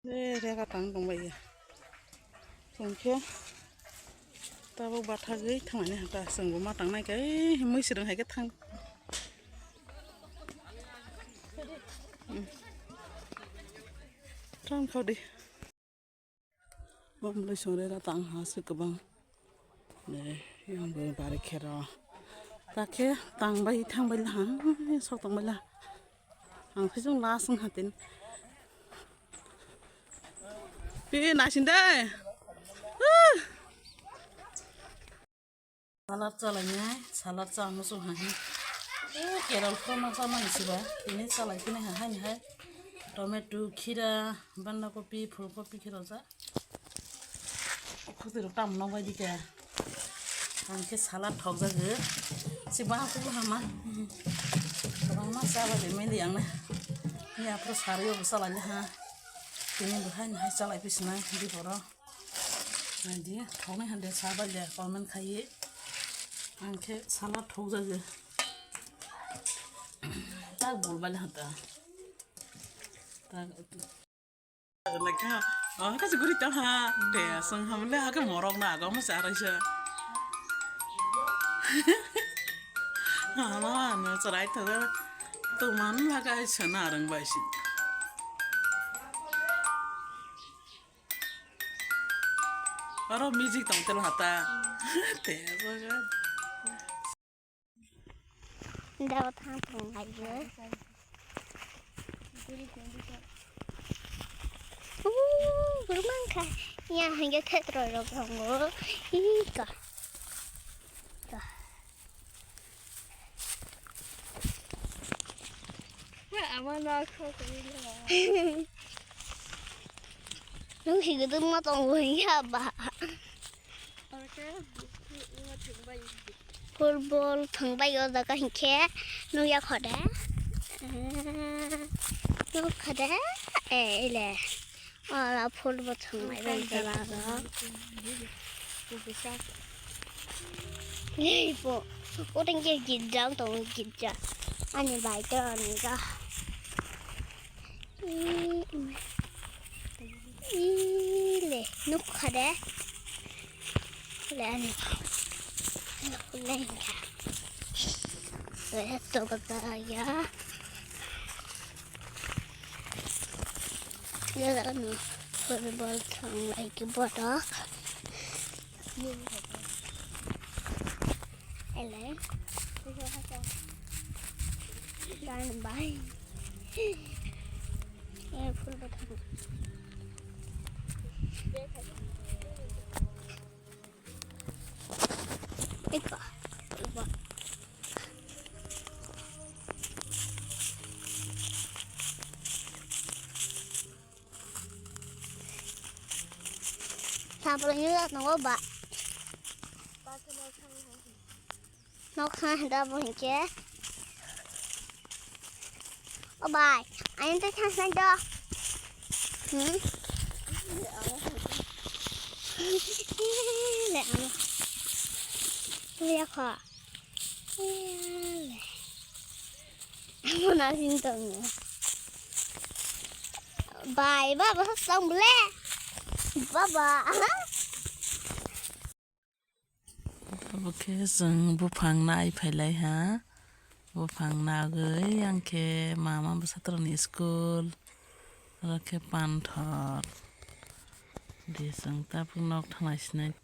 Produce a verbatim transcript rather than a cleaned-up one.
Eh, rega tang tongbai ya. Tongkhe tabuk bathagwi thangmani hata chwngbo ma tangnai khe, eh, mui swrwng hai khe thang. Hmm. Tang khodi. Bom loi song rega tang ha se kwbang. Ne, yang bo bari khero. Ta khe tang bai thang bai la ha, sok tang bai la. Ang khe jong last wng ha tin. Pi naisin de. Salad chalainai, salad cha muchung hai. Eh, carrot khe ma chamani siba. Tini chalai phini hai hai. Tomato, khira, banda kopi, phul kopi khera ja. Khoti rok tam nong bai dike. Ang khe salad thok jago. Si ba ku hama. Kabang ma cha ba de meli ang na. Ni apro sari o salai ha. Tini bo hai hai chalai phi sinai di poro. Naidi, thoknai hande sa bai le comment khai. Ang khe salad thok jago. Tak bol bai le hata. Tak. Lagi ha. Oh, kasi guri tang ha. Te, sang ham le ha ke morok na agam sa rai sa. Ha, ma, no, sa rai ta. Tu man la ka sa na rang bai si. Oro music tong telo hata. Te jaga. Dawa thang thang lai je. Uuu, gurmang kha. Ya hingga khetro rok rongo. Ika. Ka. Ama na kho ko. Nung higdum ma tong ya ba. Football thwngbai o jaga hinkhe nukya khode. Nuk khode. E, ile. Ora football thwngbai bai jaga. Ei po. Oting ke gidjang to gidja. Ani bai to ani ga. Ile nukha de. Le ani. Le nukha. Le to kata ya. Ya anu. Football thang lai ki botok. Ele. Dan bai. Eh, full batang. Eka. Sampling juga nunggu, Mbak. Nok sana ada apa, Hince? Oh, bye. Ayo, tuh, sana ada. Hmm? Lihat, kok. Amo na sing tong. Bai, baba, sa tong ble. Baba. Obo khe chwng buphang nai phailai ha. Buphang nagwi ang khe mama bwsatrokni school. Oro khe panthor. Di chwng tabuk nok thanglai sinai.